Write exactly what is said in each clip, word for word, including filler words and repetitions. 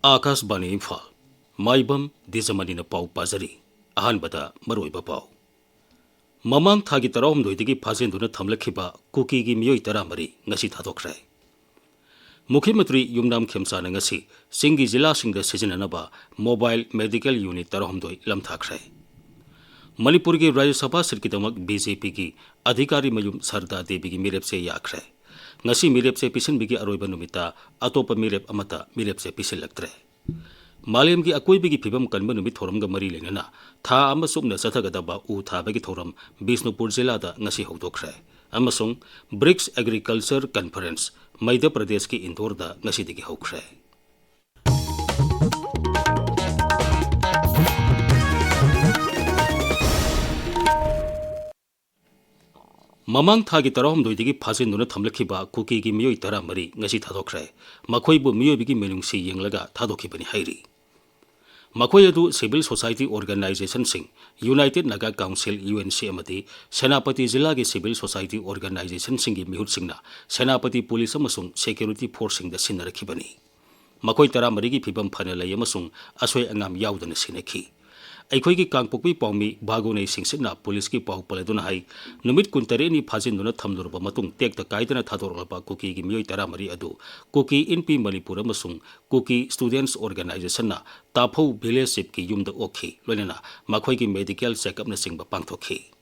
ꯑꯥꯀꯥꯁꯕꯥꯅꯤ ꯏꯝꯐꯥꯜ꯫ ꯃꯥꯏꯕꯝ ꯗꯤꯖꯃꯅꯤꯅ ꯄꯥꯎ ꯄꯥꯖꯔꯤ꯫ ꯑꯍꯥꯟꯕꯗ ꯃꯔꯨꯑꯣꯏꯕ ꯄꯥꯎ꯫ ꯃꯃꯥꯡ ꯊꯥꯒꯤ ꯇꯔꯥꯍꯨꯝꯗꯣꯏꯗꯒꯤ ꯐꯥꯖꯤꯟꯗꯨꯅ ꯊꯝꯂꯛꯈꯤꯕ ꯀꯨꯀꯤꯒꯤ ꯃꯤꯑꯣꯏ ꯇꯔꯥꯃꯔꯤ ꯉꯁꯤ ꯊꯥꯗꯣꯛꯈ꯭ꯔꯦ꯫ ꯃꯨꯈ꯭ꯌ ꯃꯟꯇ꯭ꯔꯤ ꯌꯨꯝꯅꯥꯝ ꯈꯦꯝꯆꯥꯅ ꯉꯁꯤ ꯆꯤꯡꯒꯤ ꯖꯤꯂꯥꯁꯤꯡꯗ ꯁꯤꯖꯤꯟꯅꯅꯕ mobile medical unit ꯇꯔꯥꯍꯨꯝꯗꯣꯏ ꯂꯝꯊꯥꯈ꯭ꯔꯦ꯫ ꯃꯅꯤꯄꯨꯔꯒꯤ ꯔꯥꯖ꯭ꯌ ꯁꯚꯥ seat ꯀꯤꯗꯃꯛ BJP ꯒꯤ ꯑꯙꯤꯀꯥꯔꯤ ꯃꯌꯨꯝ ꯁꯔꯗꯥ ꯗꯦꯕꯤꯒꯤ ꯃꯤꯔꯦꯞ ꯆꯦ ꯌꯥꯈ꯭ꯔꯦ꯫ ꯉꯁꯤ ꯃꯤꯔꯦꯞ ꯆꯦ ꯄꯤꯁꯤꯟꯕꯒꯤ ꯑꯔꯣꯏꯕ ꯅꯨꯃꯤꯠꯇ ꯑꯇꯣꯞꯄ ꯃꯤꯔꯦꯞ ꯑꯃꯠꯇ ꯃꯤꯔꯦꯞ ꯆꯦ ꯄꯤꯁꯤꯜꯂꯛꯇ꯭ꯔꯦ꯫ ꯃꯥꯂꯦꯝꯒꯤ ꯑꯀꯣꯏꯕꯒꯤ ꯐꯤꯕꯝ ꯀꯟꯕ ꯅꯨꯃꯤꯠ ꯊꯧꯔꯝꯒ ꯃꯔꯤ ꯂꯩꯅꯅ ꯊꯥ ꯑꯃ ꯆꯨꯞꯅ ꯆꯠꯊꯒꯗꯕ ꯎ ꯊꯥꯕꯒꯤ ꯊꯧꯔꯝ ꯕꯤꯁꯅꯨꯄꯨꯔ ꯖꯤꯂꯥꯗ ꯉꯁꯤ ꯍꯧꯗꯣꯛꯈ꯭ꯔꯦ ꯑꯃꯁꯨꯡ BRICS Agriculture Conference ꯃꯩꯙ꯭ꯌ ꯄ꯭ꯔꯗꯦꯁꯀꯤ ꯏꯟꯗꯣꯔꯗ ꯉꯁꯤꯗꯒꯤ ꯍꯧꯈ꯭ꯔꯦ꯫ ꯃꯃꯥꯡ ꯊꯥꯒꯤ ꯇꯔꯥꯍꯨꯝꯗꯣꯏꯗꯒꯤ ꯐꯥꯖꯤꯟꯗꯨꯅ ꯊꯝꯂꯛꯈꯤꯕ ꯀꯨꯀꯤꯒꯤ ꯃꯤꯑꯣꯏ ꯇꯔꯥꯃꯔꯤ ꯉꯁꯤ ꯊꯥꯗꯣꯛꯈ꯭ꯔꯦ꯫ ꯃꯈꯣꯏꯕꯨ ꯃꯤꯑꯣꯏꯕꯒꯤ ꯃꯤꯅꯨꯡꯁꯤ ꯌꯦꯡꯂꯒ ꯊꯥꯗꯣꯛꯈꯤꯕꯅꯤ ꯍꯥꯏꯔꯤ꯫ ꯃꯈꯣꯏ ꯑꯗꯨ civil society organization ꯁꯤꯡ, United Naga Council, UNC, ꯑꯃꯗꯤ ꯁꯦꯅꯥꯄꯇꯤ ꯖꯤꯂꯥꯒꯤ civil society organization ꯁꯤꯡꯒꯤ ꯃꯤꯍꯨꯠꯁꯤꯡꯅ ꯁꯦꯅꯥꯄꯇꯤ ꯄꯨꯂꯤꯁ ꯑꯃꯁꯨꯡ security force ꯁꯤꯡꯗ ꯁꯤꯟꯅꯔꯛꯈꯤꯕꯅꯤ꯫ ꯃꯈꯣꯏ ꯇꯔꯥꯃꯔꯤꯒꯤ ꯐꯤꯕꯝ ꯐꯅ ꯂꯩ ꯑꯃꯁꯨꯡ ꯑꯁꯣꯏ ꯑꯉꯥꯝ ꯌꯥꯎꯗꯅ ꯁꯤꯟꯅꯈꯤ꯫ ꯑꯩꯈꯣꯏꯒꯤ ꯀꯥꯡꯄꯣꯛꯄꯤ ꯄꯥꯎꯃꯤ ꯚꯥꯒꯣꯅꯩ ꯁꯤꯡꯁꯤꯠꯅ ꯄꯨꯂꯤꯁꯀꯤ ꯄꯥꯎ ꯄꯜꯂꯗꯨꯅ ꯍꯥꯏ, ꯅꯨꯃꯤꯠ ꯀꯨꯟꯇꯔꯦꯠꯅꯤ ꯐꯥꯖꯤꯟꯗꯨꯅ ꯊꯝꯂꯨꯔꯕ ꯃꯇꯨꯡ ꯇꯦꯛꯇ ꯀꯥꯏꯗꯅ ꯊꯥꯗꯣꯔꯛꯂꯕ ꯀꯨꯀꯤꯒꯤ ꯃꯤꯑꯣꯏ ꯇꯔꯥꯃꯔꯤ ꯑꯗꯨ ꯀꯨꯀꯤ ꯏꯟꯄꯤ ꯃꯅꯤꯄꯨꯔ ꯑꯃꯁꯨꯡ ꯀꯨꯀꯤ Students Organization ꯅ ꯇꯥꯐꯧ village chief ꯀꯤ ꯌꯨꯝꯗ ꯑꯣꯛꯈꯤ, ꯂꯣꯏꯅꯅ ꯃꯈꯣꯏꯒꯤ medical check up ꯅꯆꯤꯡꯕ ꯄꯥꯡꯊꯣꯛꯈꯤ꯫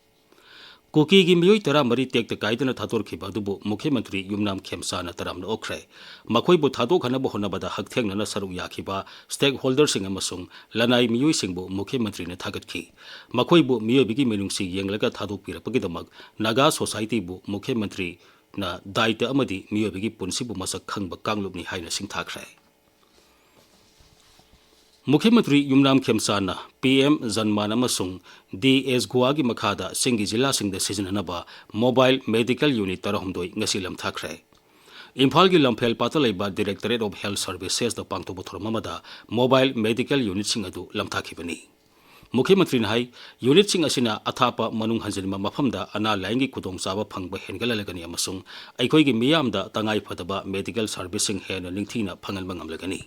ꯀꯨꯀꯤꯒꯤ ꯃꯤꯑꯣꯏ ꯇꯔꯥꯃꯔꯤ ꯇꯦꯛꯇ ꯀꯥꯏꯗꯅ ꯊꯥꯗꯣꯔꯛꯈꯤꯕ ꯑꯗꯨꯕꯨ ꯃꯨꯈ꯭ꯌ ꯃꯟꯇ꯭ꯔꯤ ꯌꯨꯝꯅꯥꯝ ꯈꯦꯝꯆꯥꯅ ꯇꯔꯥꯝꯅ ꯑꯣꯛꯈ꯭ꯔꯦ꯫ ꯃꯈꯣꯏꯕꯨ ꯊꯥꯗꯣꯛꯍꯟꯅꯕ ꯍꯣꯠꯅꯕꯗ ꯍꯛꯊꯦꯡꯅꯅ ꯁꯔꯨꯛ ꯌꯥꯈꯤꯕ stakeholder ꯁꯤꯡ ꯑꯃꯁꯨꯡ ꯂꯅꯥꯏ ꯃꯤꯑꯣꯏꯁꯤꯡꯕꯨ ꯃꯨꯈ꯭ꯌ ꯃꯟꯇ꯭ꯔꯤꯅ ꯊꯥꯒꯠꯈꯤ꯫ ꯃꯈꯣꯏꯕꯨ ꯃꯤꯑꯣꯏꯕꯒꯤ ꯃꯤꯅꯨꯡꯁꯤ ꯌꯦꯡꯂꯒ ꯊꯥꯗꯣꯛꯄꯤꯔꯛꯄꯒꯤꯗꯃꯛ ꯅꯥꯒꯥ society ꯕꯨ ꯃꯨꯈ꯭ꯌ ꯃꯟꯇ꯭ꯔꯤꯅ ꯗꯥꯏꯇ ꯑꯃꯗꯤ ꯃꯤꯑꯣꯏꯕꯒꯤ ꯄꯨꯟꯁꯤꯕꯨ ꯃꯁꯛ ꯈꯪꯕ ꯀꯥꯡꯂꯨꯞꯅꯤ ꯍꯥꯏꯅ ꯁꯤꯡꯊꯥꯈ꯭ꯔꯦ꯫ ꯃꯨꯈ꯭ꯌ ꯃꯟꯇ꯭ꯔꯤ ꯌꯨꯝꯅꯥꯝ ꯈꯦꯝꯆꯥꯟꯅ PM ꯖꯟꯃꯥꯟ ꯑꯃꯁꯨꯡ DSGUA ꯒꯤ ꯃꯈꯥꯗ ꯆꯤꯡꯒꯤ ꯖꯤꯂꯥꯁꯤꯡꯗ ꯁꯤꯖꯤꯟꯅꯅꯕ mobile medical unit ꯇꯔꯥꯍꯨꯝꯗꯣꯏ ꯉꯁꯤ ꯂꯝꯊꯥꯈ꯭ꯔꯦ꯫ ꯏꯝꯐꯥꯜꯒꯤ ꯂꯝꯐꯦꯜ ꯄꯥꯠꯇ ꯂꯩꯕ Directorate of Health Services ꯇ ꯄꯥꯡꯊꯣꯛꯄ ꯊꯧꯔꯝ ꯑꯃꯗ mobile medical unit ꯁꯤꯡ ꯑꯗꯨ ꯂꯝꯊꯥꯈꯤꯕꯅꯤ꯫ ꯃꯨꯈ꯭ꯌ ꯃꯟꯇ꯭ꯔꯤꯅ ꯍꯥꯏ, unit ꯁꯤꯡ ꯑꯁꯤꯅ ꯑꯊꯥꯞꯄ ꯃꯅꯨꯡ ꯍꯟꯖꯤꯟꯕ ꯃꯐꯝꯗ ꯑꯅꯥ ꯂꯥꯌꯦꯡꯒꯤ ꯈꯨꯗꯣꯡꯆꯥꯕ ꯐꯪꯕ ꯍꯦꯟꯒꯠꯍꯜꯂꯒꯅꯤ ꯑꯃꯁꯨꯡ ꯑꯩꯈꯣꯏꯒꯤ ꯃꯤꯌꯥꯝꯗ ꯇꯉꯥꯏ ꯐꯗꯕ medical service ꯁꯤꯡ ꯍꯦꯟꯅ ꯅꯤꯡꯊꯤꯅ ꯐꯪꯍꯟꯕ ꯉꯝꯂꯒꯅꯤ꯫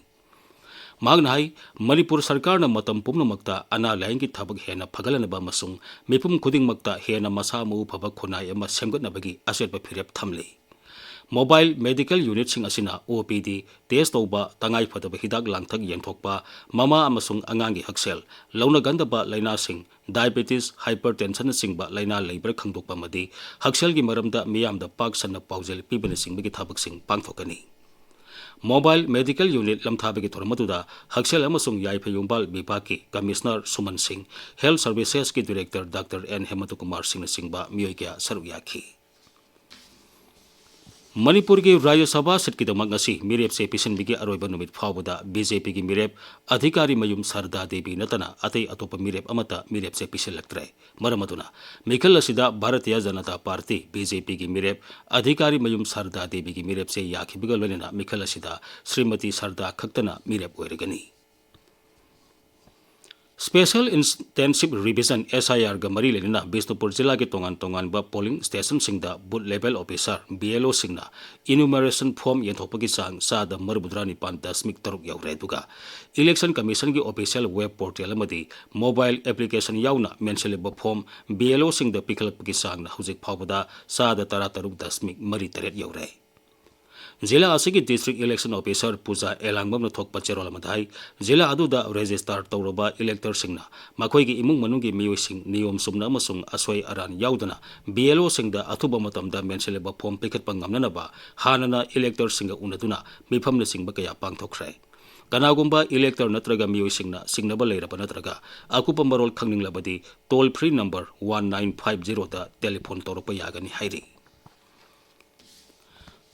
ꯃꯍꯥꯛꯅ ꯍꯥꯏ, ꯃꯅꯤꯄꯨꯔ ꯁꯔꯀꯥꯔꯅ ꯃꯇꯝ ꯄꯨꯝꯅꯃꯛꯇ ꯑꯅꯥ ꯂꯥꯌꯦꯡꯒꯤ ꯊꯕꯛ ꯍꯦꯟꯅ ꯐꯒꯠꯍꯟꯅꯕ ꯑꯃꯁꯨꯡ ꯃꯤꯄꯨꯝ ꯈꯨꯗꯤꯡꯃꯛꯇ ꯍꯦꯟꯅ ꯃꯁꯥ ꯃꯎ ꯐꯕ ꯈꯨꯟꯅꯥꯏ ꯑꯃ ꯁꯦꯝꯒꯠꯅꯕꯒꯤ ꯑꯆꯦꯠꯄ ꯐꯤꯔꯦꯞ ꯊꯝꯂꯤ꯫ Mobile medical unitꯁꯤꯡ ꯑꯁꯤꯅ OPD, test ꯇꯧꯕ, ꯇꯉꯥꯏꯐꯗꯕ ꯍꯤꯗꯥꯛ ꯂꯥꯡꯊꯛ ꯌꯦꯟꯊꯣꯛꯄ, ꯃꯃꯥ ꯑꯃꯁꯨꯡ ꯑꯉꯥꯡꯒꯤ ꯍꯛꯁꯦꯜ, ꯂꯧꯅꯒꯟꯗꯕ ꯂꯥꯏꯅꯥꯁꯤꯡ, diabetes, hypertensionꯅꯆꯤꯡꯕ ꯂꯥꯏꯅꯥ ꯂꯩꯕ꯭ꯔꯥ ꯈꯪꯗꯣꯛꯄ ꯑꯃꯗꯤ ꯍꯛꯁꯦꯜꯒꯤ ꯃꯔꯝꯗ ꯃꯤꯌꯥꯝꯗ ꯄꯥꯛ ꯁꯟꯅ ꯄꯥꯎꯖꯦꯜ ꯄꯤꯕꯅꯆꯤꯡꯕꯒꯤ ꯊꯕꯛꯁꯤꯡ ꯄꯥꯡꯊꯣꯛꯀꯅꯤ꯫ Mobile medical unit ꯂꯝꯊꯥꯕꯒꯤ ꯊꯧꯔꯝ ꯑꯗꯨꯗ ꯍꯛꯁꯦꯜ ꯑꯃꯁꯨꯡ ꯌꯥꯏꯐ ꯌꯨꯝꯕꯥꯜ ꯕꯤꯚꯥꯒꯀꯤ Commissioner ꯁꯨꯃꯟ ꯁꯤꯡ, Health Servicesꯀꯤ Director Doctor N ꯍꯦꯃꯟꯇ Kumar ꯁꯤꯡꯅꯆꯤꯡꯕ ꯃꯤꯑꯣꯏ ꯀꯌꯥ ꯁꯔꯨꯛ ꯌꯥꯈꯤ꯫ ꯃꯅꯤꯄꯨꯔꯒꯤ ꯔꯥꯖ꯭ꯌ ꯁꯚꯥ seatꯀꯤꯗꯃꯛ ꯉꯁꯤ ꯃꯤꯔꯦꯞꯆꯦ ꯄꯤꯁꯤꯟꯕꯒꯤ ꯑꯔꯣꯏꯕ ꯅꯨꯃꯤꯠ ꯐꯥꯎꯕꯗ BJPꯒꯤ ꯃꯤꯔꯦꯞ ꯑꯙꯤꯀꯥꯔꯤ ꯃꯌꯨꯝ ꯁꯔꯗꯥ ꯗꯦꯕꯤ ꯅꯠꯇꯅ ꯑꯇꯩ ꯑꯇꯣꯞꯄ ꯃꯤꯔꯦꯞ ꯑꯃꯠꯇ ꯃꯤꯔꯦꯞꯆꯦ ꯄꯤꯁꯤꯜꯂꯛꯇ꯭ꯔꯦ꯫ ꯃꯔꯝ ꯑꯗꯨꯅ ꯃꯤꯈꯜ ꯑꯁꯤꯗ ꯚꯥꯔꯇꯤꯌ ꯖꯅꯇꯥ ꯄꯥꯔꯇꯤ, BJPꯒꯤ ꯃꯤꯔꯦꯞ ꯑꯙꯤꯀꯥꯔꯤ ꯃꯌꯨꯝ ꯁꯔꯗꯥ ꯗꯦꯕꯤꯒꯤ ꯃꯤꯔꯦꯞꯆꯦ ꯌꯥꯈꯤꯕꯒ ꯂꯣꯏꯅꯅ ꯃꯤꯈꯜ ꯑꯁꯤꯗ ꯁ꯭ꯔꯤꯃꯇꯤ ꯁꯔꯗꯥ ꯈꯛꯇꯅ ꯃꯤꯔꯦꯞ ꯑꯣꯏꯔꯒꯅꯤ꯫ Special Intensive Revision, SIRꯒ ꯃꯔꯤ ꯂꯩꯅꯅ ꯕꯤꯁꯅꯨꯄꯨꯔ ꯖꯤꯂꯥꯒꯤ ꯇꯣꯉꯥꯟ ꯇꯣꯉꯥꯟꯕ polling stationꯁꯤꯡꯗ booth level officer, BLOꯁꯤꯡꯅ enumeration form ꯌꯦꯟꯊꯣꯛꯄꯒꯤ ꯆꯥꯡ ꯆꯥꯗ ꯃꯔꯤꯐꯨꯇꯔꯥ ꯅꯤꯄꯥꯟ ꯗꯁꯃꯤꯛ ꯇꯔꯨꯛ ꯌꯧꯔꯦ꯫ ꯑꯗꯨꯒ Election Commissionꯒꯤ official web portal ꯑꯃꯗꯤ mobile application ꯌꯥꯎꯅ ꯃꯦꯟꯁꯤꯜꯂꯤꯕ form BLOꯁꯤꯡꯗ ꯄꯤꯈꯠꯂꯛꯄꯒꯤ ꯆꯥꯡꯅ ꯍꯧꯖꯤꯛ ꯐꯥꯎꯕꯗ ꯆꯥꯗ ꯇꯔꯥꯇꯔꯨꯛ ꯗꯁꯃꯤꯛ ꯃꯔꯤ ꯇꯔꯦꯠ ꯌꯧꯔꯦ꯫ ꯖꯤꯂꯥ ꯑꯁꯤꯒꯤ District Election Officer ꯄꯨꯖꯥ ꯑꯦꯂꯥꯡꯕꯝꯅ ꯊꯣꯛꯄ ꯆꯦꯔꯣꯜ ꯑꯃꯗ ꯍꯥꯏ, ꯖꯤꯂꯥ ꯑꯗꯨꯗ register ꯇꯧꯔꯕ electorꯁꯤꯡꯅ ꯃꯈꯣꯏꯒꯤ ꯏꯃꯨꯡ ꯃꯅꯨꯡꯒꯤ ꯃꯤꯑꯣꯏꯁꯤꯡ ꯅꯤꯌꯣꯝ ꯆꯨꯝꯅ ꯑꯃꯁꯨꯡ ꯑꯁꯣꯏ ꯑꯔꯥꯟ ꯌꯥꯎꯗꯅ BLOꯁꯤꯡꯗ ꯑꯊꯨꯕ ꯃꯇꯝꯗ ꯃꯦꯟꯁꯤꯜꯂꯤꯕ form ꯄꯤꯈꯠꯄ ꯉꯝꯅꯅꯕ ꯍꯥꯟꯅꯅ electorꯁꯤꯡꯒ ꯎꯅꯗꯨꯅ ꯃꯤꯐꯝꯅꯆꯤꯡꯕ ꯀꯌꯥ ꯄꯥꯡꯊꯣꯛꯈ꯭ꯔꯦ꯫ ꯀꯅꯥꯒꯨꯝꯕ elector ꯅꯠꯇ꯭ꯔꯒ ꯃꯤꯑꯣꯏꯁꯤꯡꯅ ꯆꯤꯡꯅꯕ ꯂꯩꯔꯕ ꯅꯠꯇ꯭ꯔꯒ ꯑꯀꯨꯞꯄ ꯃꯔꯣꯜ ꯈꯪꯅꯤꯡꯂꯕꯗꯤ toll free number one nine five zeroꯗ telephone ꯇꯧꯔꯛꯄ ꯌꯥꯒꯅꯤ ꯍꯥꯏꯔꯤ꯫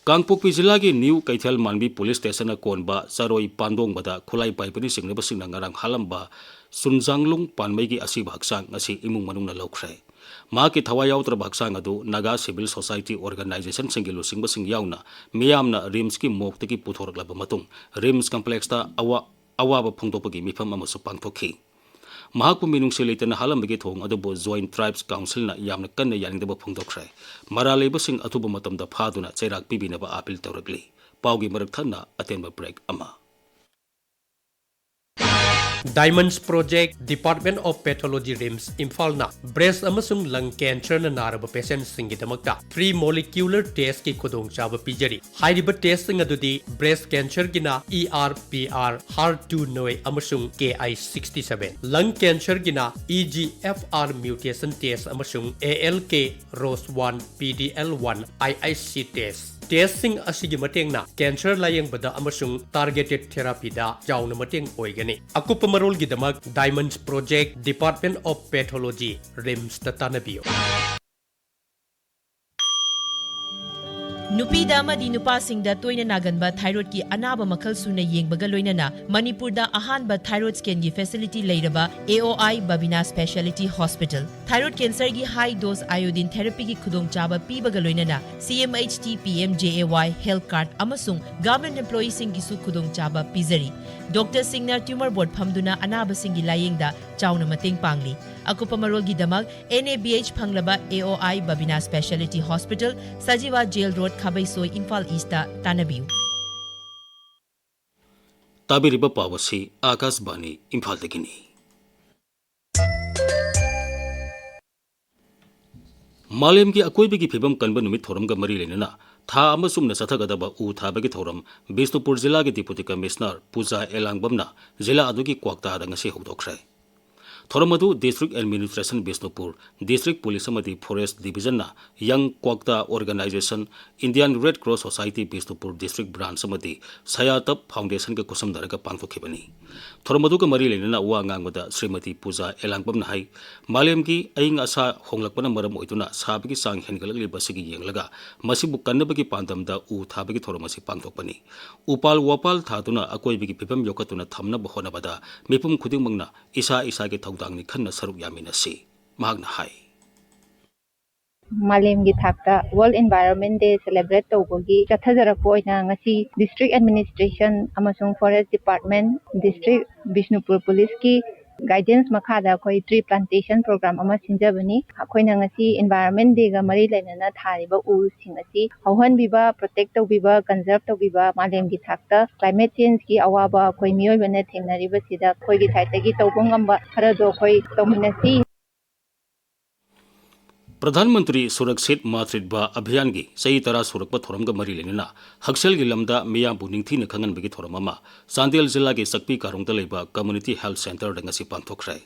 ꯀꯥꯡꯄꯣꯛꯄꯤ ꯖꯤꯂꯥꯒꯤ ꯅ꯭ꯌꯨ ꯀꯩꯊꯦꯜ ꯃꯥꯟꯕꯤ police stationꯅ ꯀꯣꯟꯕ ꯆꯔꯣꯏ ꯄꯥꯟꯗꯣꯡꯕꯗ ꯈꯨꯠꯂꯥꯏ ꯄꯥꯏꯕꯅ ꯆꯤꯡꯅꯕꯁꯤꯡꯅ ꯉꯔꯥꯡ ꯍꯥꯠꯂꯝꯕ ꯆꯨꯟꯖꯥꯡꯂꯨꯡ ꯄꯥꯟꯃꯩꯒꯤ ꯑꯁꯤꯕ ꯍꯛꯆꯥꯡ ꯉꯁꯤ ꯏꯃꯨꯡ ꯃꯅꯨꯡꯅ ꯂꯧꯈ꯭ꯔꯦ꯫ ꯃꯍꯥꯛꯀꯤ ꯊꯋꯥꯏ ꯌꯥꯎꯗ꯭ꯔꯕ ꯍꯛꯆꯥꯡ ꯑꯗꯨ ꯅꯥꯒꯥ civil society organizationꯁꯤꯡꯒꯤ ꯂꯨꯆꯤꯡꯕꯁꯤꯡ ꯌꯥꯎꯅ ꯃꯤꯌꯥꯝꯅ RIMSꯀꯤ morgueꯇꯒꯤ ꯄꯨꯊꯣꯔꯛꯂꯕ ꯃꯇꯨꯡ RIMS complexꯇ ꯑꯋꯥ-, ꯑꯋꯥꯕ ꯐꯣꯡꯗꯣꯛꯄꯒꯤ ꯃꯤꯐꯝ ꯑꯃꯁꯨ ꯄꯥꯡꯊꯣꯛꯈꯤ꯫ ꯃꯍꯥꯛꯄꯨ ꯃꯤꯅꯨꯡꯁꯤ ꯂꯩꯇꯅ ꯍꯥꯠꯂꯝꯕꯒꯤ ꯊꯧꯑꯣꯡ ꯑꯗꯨꯕꯨ Joint Tribes Councilꯅ ꯌꯥꯝꯅ ꯀꯟꯅ ꯌꯥꯅꯤꯡꯗꯕ ꯐꯣꯡꯗꯣꯛꯈ꯭ꯔꯦ꯫ ꯃꯔꯥꯜ ꯂꯩꯕꯁꯤꯡ ꯑꯊꯨꯕ ꯃꯇꯝꯗ ꯐꯥꯗꯨꯅ ꯆꯩꯔꯥꯛ ꯄꯤꯕꯤꯅꯕ appeal ꯇꯧꯔꯛꯂꯤ꯫ ꯄꯥꯎꯒꯤ ꯃꯔꯛ ꯊꯠꯅ ꯑꯇꯦꯟꯕ break ꯑꯃ꯫ Diamonds Project, Department of Pathology, RIMS, ꯏꯝꯐꯥꯜꯅ breast ꯑꯃꯁꯨꯡ lung cancerꯅ ꯅꯥꯔꯕ patientꯁꯤꯡꯒꯤꯗꯃꯛꯇ free molecular testꯀꯤ ꯈꯨꯗꯣꯡꯆꯥꯕ ꯄꯤꯖꯔꯤ꯫ ꯍꯥꯏꯔꯤꯕ testꯁꯤꯡ ꯑꯗꯨꯗꯤ breast cancerꯒꯤꯅ E R P R, HER two neu ꯑꯃꯁꯨꯡ K I sixty seven, lung cancerꯒꯤꯅ E G F R mutation test ꯑꯃꯁꯨꯡ A L K ROS one, P D L one, I I C test꯫ Testꯁꯤꯡ ꯑꯁꯤꯒꯤ ꯃꯇꯦꯡꯅ cancer ꯂꯥꯌꯦꯡꯕꯗ ꯑꯃꯁꯨꯡ targeted therapyꯗ ꯆꯥꯎꯅ ꯃꯇꯦꯡ ꯑꯣꯏꯒꯅꯤ꯫ ꯑꯀꯨꯞꯄ ꯃꯔꯣꯜꯒꯤꯗꯃꯛ Diamonds Project, Department of Pathology, RIMSꯇ ꯇꯥꯟꯅꯕꯤꯌꯨ꯫ ꯅꯨꯄꯤꯗ ꯑꯃꯗꯤ ꯅꯨꯄꯥꯁꯤꯡꯗ ꯇꯣꯏꯅ ꯅꯥꯒꯟꯕ thyroidꯀꯤ ꯑꯅꯥꯕ ꯃꯈꯜ ꯁꯨꯅ ꯌꯦꯡꯕꯒ ꯂꯣꯏꯅꯅ ꯃꯅꯤꯄꯨꯔꯗ ꯑꯍꯥꯟꯕ thyroid scanꯒꯤ facility ꯂꯩꯔꯕ A O I Babina Speciality Hospital꯫ Thyroid cancerꯒꯤ high dose iodine therapyꯒꯤ ꯈꯨꯗꯣꯡꯆꯥꯕ ꯄꯤꯕꯒ ꯂꯣꯏꯅꯅ C M H T P M J A Y health card ꯑꯃꯁꯨꯡ government employeeꯁꯤꯡꯒꯤꯁꯨ ꯈꯨꯗꯣꯡꯆꯥꯕ ꯄꯤꯖꯔꯤ꯫ Doctorꯁꯤꯡꯅ tumor board ꯐꯝꯗꯨꯅ ꯑꯅꯥꯕꯁꯤꯡꯒꯤ ꯂꯥꯌꯦꯡꯗ ꯆꯥꯎꯅ ꯃꯇꯦꯡ ꯄꯥꯡꯂꯤ꯫ ꯑꯀꯨꯞꯄ ꯃꯔꯣꯜꯒꯤꯗꯃꯛ N A B H ꯐꯪꯂꯕ A O I Babina Speciality Hospital, Sajiwa Jail Road, ꯈꯥꯕꯩꯁꯣꯏ, Imphal Eastꯇ ꯇꯥꯟꯅꯕꯤꯌꯨ꯫ ꯇꯥꯕꯤꯔꯤꯕ ꯄꯥꯎ ꯑꯁꯤ ꯑꯥꯀꯥꯁꯕꯥꯅꯤ ꯏꯝꯐꯥꯜꯗꯒꯤꯅꯤ꯫ ꯃꯥꯂꯦꯝꯒꯤ ꯑꯀꯣꯏꯕꯒꯤ ꯐꯤꯕꯝ ꯀꯟꯕ ꯅꯨꯃꯤꯠ ꯊꯧꯔꯝꯒ ꯃꯔꯤ ꯂꯩꯅꯅ ꯊꯥ ꯑꯃ ꯆꯨꯝꯅ ꯆꯠꯊꯒꯗꯕ ꯎ ꯊꯥꯕꯒꯤ ꯊꯧꯔꯝ ꯕꯤꯁꯅꯨꯄꯨꯔ ꯖꯤꯂꯥꯒꯤ Deputy Commissioner ꯄꯨꯖꯥ ꯑꯦꯂꯥꯡꯕꯝꯅ ꯖꯤꯂꯥ ꯑꯗꯨꯒꯤ ꯀ꯭ꯋꯥꯛꯇꯥꯗ ꯉꯁꯤ ꯍꯧꯗꯣꯛꯈ꯭ꯔꯦ꯫ ꯊꯧꯔꯝ ꯑꯗꯨ District Administration Bishnupur, District Police ꯑꯃꯗꯤ Forest Divisionꯅ Young Kwakta Organization, Indian Red Cross Society Bishnupur District Branch ꯑꯃꯗꯤ ꯁꯌꯥꯇꯞ Foundationꯒ ꯈꯨꯠꯁꯝꯅꯔꯒ ꯄꯥꯡꯊꯣꯛꯈꯤꯕꯅꯤ꯫ ꯊꯧꯔꯝ ꯑꯗꯨꯒ ꯃꯔꯤ ꯂꯩꯅꯅ ꯋꯥ ꯉꯥꯡꯕꯗ ꯁ꯭ꯔꯤꯃꯇꯤ ꯄꯨꯖꯥ ꯑꯦꯂꯥꯡꯕꯝꯅ ꯍꯥꯏ, ꯃꯥꯂꯦꯝꯒꯤ ꯑꯏꯪ ꯑꯁꯥ ꯍꯣꯡꯂꯛꯄꯅ ꯃꯔꯝ ꯑꯣꯏꯗꯨꯅ ꯁꯥꯕꯒꯤ ꯆꯥꯡ ꯍꯦꯟꯒꯠꯂꯛꯂꯤꯕ ꯑꯁꯤꯒꯤ ꯌꯦꯡꯂꯒ ꯃꯁꯤꯕꯨ ꯀꯟꯅꯕꯒꯤ ꯄꯥꯟꯗꯝꯗ ꯎ ꯊꯥꯕꯒꯤ ꯊꯧꯔꯝ ꯑꯁꯤ ꯄꯥꯡꯊꯣꯛꯄꯅꯤ꯫ ꯎꯄꯥꯜ ꯋꯥꯄꯥꯜ ꯊꯥꯗꯨꯅ ꯑꯀꯣꯏꯕꯒꯤ ꯐꯤꯕꯝ ꯌꯣꯛꯈꯠꯇꯨꯅ ꯊꯝꯅꯕ ꯍꯣꯠꯅꯕꯗ ꯃꯤꯄꯨꯝ ꯈꯨꯗꯤꯡꯃꯛꯅ ꯏꯁꯥ ꯏꯁꯥꯒꯤ ꯊꯧꯗꯥꯡꯅꯤ ꯈꯟꯅ ꯁꯔꯨꯛ ꯌꯥꯃꯤꯟꯅꯁꯤ, ꯃꯍꯥꯛꯅ ꯍꯥꯏ꯫ ꯃꯥꯂꯦꯝꯒꯤ ꯊꯥꯛꯇ World Environment Day celebrate ꯇꯧꯕꯒꯤ ꯆꯠꯊꯖꯔꯛꯄ ꯑꯣꯏꯅ ꯉꯁꯤ District Administration ꯑꯃꯁꯨꯡ Forest Department, District ꯕꯤꯁꯅꯨꯄꯨꯔ Policeꯀꯤ ꯒꯥꯏꯗꯦꯟꯁ ꯃꯈꯥꯗ ꯑꯩꯈꯣꯏ ꯇ꯭ꯔꯤ ꯄ꯭ꯂꯥꯟꯇꯦꯁꯟ ꯄ꯭ꯔꯣꯒ꯭ꯔꯥꯝ ꯑꯃ ꯁꯤꯟꯖꯕꯅꯤ꯫ ꯑꯩꯈꯣꯏꯅ ꯉꯁꯤ ꯏꯟꯚꯥꯏꯔꯣꯟꯃꯦꯟ ꯗꯦꯒ ꯃꯔꯤ ꯂꯩꯅꯅ ꯊꯥꯔꯤꯕ ꯎꯁꯤꯡ ꯑꯁꯤ ꯍꯧꯍꯟꯕꯤꯕ, ꯄ꯭ꯔꯣꯇꯦꯛ ꯇꯧꯕꯤꯕ, ꯀꯟꯖꯔꯕ ꯇꯧꯕꯤꯕ, ꯃꯥꯂꯦꯝꯒꯤ ꯊꯥꯛꯇ ꯀ꯭ꯂꯥꯏꯃꯦꯠ ꯆꯦꯟꯖꯀꯤ ꯑꯋꯥꯕ ꯑꯩꯈꯣꯏ ꯃꯤꯑꯣꯏꯕꯅ ꯊꯦꯡꯅꯔꯤꯕꯁꯤꯗ ꯑꯩꯈꯣꯏꯒꯤ ꯁꯥꯏꯠꯇꯒꯤ ꯇꯧꯕ ꯉꯝꯕ ꯈꯔꯗꯣ ꯑꯩꯈꯣꯏ ꯇꯧꯃꯤꯟꯅꯁꯤ꯫ ꯄ꯭ꯔꯙꯥꯟ ꯃꯟꯇ꯭ꯔꯤ ꯁꯨꯔꯛꯁꯤꯠ ꯃꯥꯇ꯭ꯔꯤꯠꯚ ꯑꯚꯤꯌꯥꯟꯒꯤ ꯆꯍꯤ ꯇꯔꯥ ꯁꯨꯔꯛꯄ ꯊꯧꯔꯝꯒ ꯃꯔꯤ ꯂꯩꯅꯅ ꯍꯛꯁꯦꯜꯒꯤ ꯂꯝꯗ ꯃꯤꯌꯥꯝꯕꯨ ꯅꯤꯡꯊꯤꯅ ꯈꯪꯍꯟꯕꯒꯤ ꯊꯧꯔꯝ ꯑꯃ ꯆꯥꯟꯗꯦꯜ ꯖꯤꯂꯥꯒꯤ ꯆꯛꯄꯤ ꯀꯥꯔꯣꯡꯗ ꯂꯩꯕ ꯀꯝꯃ꯭ꯌꯨꯅꯤꯇꯤ ꯍꯦꯜꯊ ꯁꯦꯟꯇꯔꯗ ꯉꯁꯤ ꯄꯥꯡꯊꯣꯛꯈ꯭ꯔꯦ꯫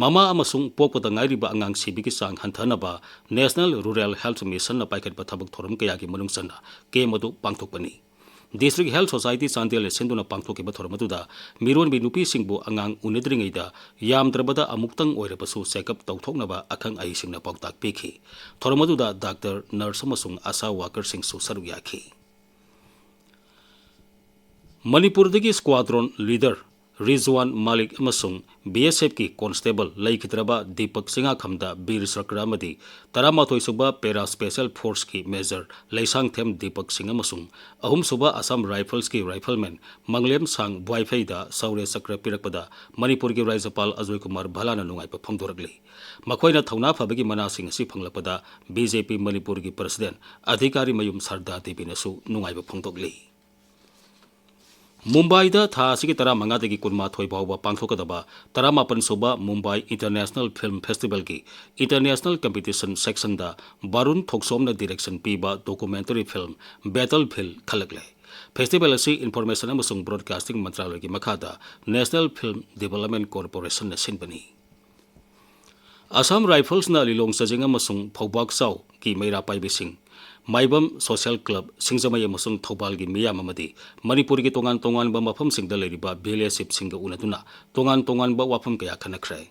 ꯃꯃꯥ ꯑꯃꯁꯨꯡ ꯄꯣꯛꯄꯗ ꯉꯥꯏꯔꯤꯕ ꯑꯉꯥꯡ ꯁꯤꯕꯒꯤ ꯆꯥꯡ ꯍꯟꯊꯅꯕ ꯅꯦꯁꯅꯦꯜ ꯔꯨꯔꯦꯜ ꯍꯦꯜꯊ ꯃꯤꯁꯟꯅ ꯄꯥꯏꯈꯠꯄ ꯊꯕꯛ ꯊꯧꯔꯝ ꯀꯌꯥꯒꯤ ꯃꯅꯨꯡ ꯆꯟꯅ ꯀꯦꯝ ꯑꯗꯨ ꯄꯥꯡꯊꯣꯛꯄꯅꯤ꯫ ꯗꯤꯁꯇ꯭ꯔꯤꯛ ꯍꯦꯜꯊ ꯁꯣꯁꯥꯏꯇꯤ ꯆꯥꯟꯗꯦꯜꯅ ꯁꯤꯟꯗꯨꯅ ꯄꯥꯡꯊꯣꯛꯈꯤꯕ ꯊꯧꯔꯝ ꯑꯗꯨꯗ ꯃꯤꯔꯣꯟꯕꯤ ꯅꯨꯄꯤꯁꯤꯡꯕꯨ ꯑꯉꯥꯡ ꯎꯅꯗ꯭ꯔꯤꯉꯩꯗ ꯌꯥꯝꯗ꯭ꯔꯕꯗ ꯑꯃꯨꯛꯇꯪ ꯑꯣꯏꯔꯕꯁꯨ ꯆꯦꯛꯑꯞ ꯇꯧꯊꯣꯛꯅꯕ ꯑꯈꯪ ꯑꯍꯩꯁꯤꯡꯅ ꯄꯥꯎꯇꯥꯛ ꯄꯤꯈꯤ꯫ ꯊꯧꯔꯝ ꯑꯗꯨꯗ ꯗꯥꯛꯇꯔ, ꯅꯔꯁ ꯑꯃꯁꯨꯡ ꯑꯁꯥ ꯋꯥꯀꯔꯁꯤꯡꯁꯨ ꯁꯔꯨꯛ ꯌꯥꯈꯤ꯫ ꯃꯅꯤꯄꯨꯔꯗꯒꯤ ꯁ꯭ꯀ꯭ꯋꯥꯗ꯭ꯔꯣꯟ ꯂꯤꯗꯔ ꯔꯤꯖꯋꯥꯟ ꯃꯥꯂꯤꯛ ꯑꯃꯁꯨꯡ ꯕꯤ ꯑꯦꯁ ꯑꯦꯐꯀꯤ ꯀꯣꯟꯁꯇꯦꯕꯜ ꯂꯩꯈꯤꯗ꯭ꯔꯕ ꯗꯤꯄꯛ ꯆꯤꯡꯉꯥꯈꯝꯗ ꯕꯤꯔ ꯆꯀ꯭ꯔ ꯑꯃꯗꯤ ꯇꯔꯥꯃꯥꯊꯣꯏ ꯁꯨꯕ ꯄꯦꯔꯥ ꯁ꯭ꯄꯦꯁꯦꯜ ꯐꯣꯔꯁꯀꯤ ꯃꯦꯖꯔ ꯂꯩꯁꯥꯡꯊꯦꯝ ꯗꯤꯄꯛ ꯁꯤꯡ ꯑꯃꯁꯨꯡ ꯑꯍꯨꯝ ꯁꯨꯕ ꯑꯁꯥꯝ ꯔꯥꯏꯐꯜꯁꯀꯤ ꯔꯥꯏꯐꯜꯃꯦꯟ ꯃꯪꯂꯦꯝ ꯁꯥꯡ ꯕ꯭ꯋꯥꯏꯐꯩꯗ ꯁꯧꯔ꯭ꯌ ꯆꯀ꯭ꯔ ꯄꯤꯔꯛꯄꯗ ꯃꯅꯤꯄꯨꯔꯒꯤ ꯔꯥꯖ꯭ꯌꯄꯥꯜ ꯑꯖꯣꯏ ꯀꯨꯃꯥꯔ ꯚꯜꯂꯥꯅ ꯅꯨꯡꯉꯥꯏꯕ ꯐꯣꯡꯗꯣꯔꯛꯂꯤ꯫ ꯃꯈꯣꯏꯅ ꯊꯧꯅꯥ ꯐꯕꯒꯤ ꯃꯅꯥꯁꯤꯡ ꯑꯁꯤ ꯐꯪꯂꯛꯄꯗ ꯕꯤ ꯖꯦ ꯄꯤ ꯃꯅꯤꯄꯨꯔꯒꯤ ꯄ꯭ꯔꯁꯤꯗꯦꯟ ꯑꯙꯤꯀꯥꯔꯤ ꯃꯌꯨꯝ ꯁꯔꯗꯥ ꯗꯦꯕꯤꯅꯁꯨ ꯅꯨꯡꯉꯥꯏꯕ ꯐꯣꯡꯗꯣꯛꯂꯤ꯫ ꯃꯨꯝꯕꯥꯏꯗ ꯊꯥ ꯑꯁꯤꯒꯤ ꯇꯔꯥꯃꯉꯥꯗꯒꯤ ꯀꯨꯟꯃꯥꯊꯣꯏ ꯐꯥꯎꯕ ꯄꯥꯡꯊꯣꯛꯀꯗꯕ ꯇꯔꯥꯃꯥꯄꯟ ꯁꯨꯕ ꯃꯨꯝꯕꯥꯏ ꯏꯟꯇꯔꯅꯦꯁꯅꯦꯜ ꯐꯤꯜꯝ ꯐꯦꯁꯇꯤꯚꯦꯜꯒꯤ ꯏꯟꯇꯔꯅꯦꯁꯅꯦꯜ ꯀꯝꯄꯤꯇꯤꯁꯟ ꯁꯦꯛꯁꯟꯗ ꯕꯥꯔꯨꯟ ꯊꯣꯛꯆꯣꯝꯅ ꯗꯤꯔꯦꯛꯁꯟ ꯄꯤꯕ ꯗꯣꯀꯨꯃꯦꯟꯇꯔꯤ ꯐꯤꯜꯝ ꯕꯦꯇꯜꯐꯤꯜꯗ ꯈꯜꯂꯛꯂꯦ꯫ ꯐꯦꯁꯇꯤꯚꯦꯜ ꯑꯁꯤ ꯏꯟꯐꯣꯔꯃꯦꯁꯟ ꯑꯃꯁꯨꯡ ꯕ꯭ꯔꯣꯗꯀꯥꯁꯇꯤꯡ ꯃꯟꯇ꯭ꯔꯥꯂꯌꯒꯤ ꯃꯈꯥꯗ ꯅꯦꯁꯅꯦꯜ ꯐꯤꯜꯝ ꯗꯤꯚꯦꯂꯞꯃꯦꯟ ꯀꯣꯔꯄꯣꯔꯦꯁꯟꯅ ꯁꯤꯟꯕꯅꯤ꯫ ꯑꯁꯥꯝ ꯔꯥꯏꯐꯜꯁꯅ ꯂꯤꯂꯣꯡ ꯆꯥꯖꯤꯡ ꯑꯃꯁꯨꯡ ꯐꯧꯕꯥꯛ ꯆꯥꯎꯒꯤ ꯃꯩꯔꯥ ꯄꯥꯏꯕꯤꯁꯤꯡ, ꯃꯥꯏꯕꯝ ꯁꯣꯁꯤꯌꯦꯜ ꯀ꯭ꯂꯕ, ꯁꯤꯡꯖꯃꯩ ꯑꯃꯁꯨꯡ ꯊꯧꯕꯥꯜꯒꯤ ꯃꯤꯌꯥꯝ ꯑꯃꯗꯤ ꯃꯅꯤꯄꯨꯔꯒꯤ ꯇꯣꯉꯥꯟ ꯇꯣꯉꯥꯟꯕ ꯃꯐꯝꯁꯤꯡꯗ ꯂꯩꯔꯤꯕ ꯚꯤꯂꯦꯖ ꯆꯤꯐꯁꯤꯡꯒ ꯎꯅꯗꯨꯅ ꯇꯣꯉꯥꯟ ꯇꯣꯉꯥꯟꯕ ꯋꯥꯐꯝ ꯀꯌꯥ ꯈꯟꯅꯈ꯭ꯔꯦ꯫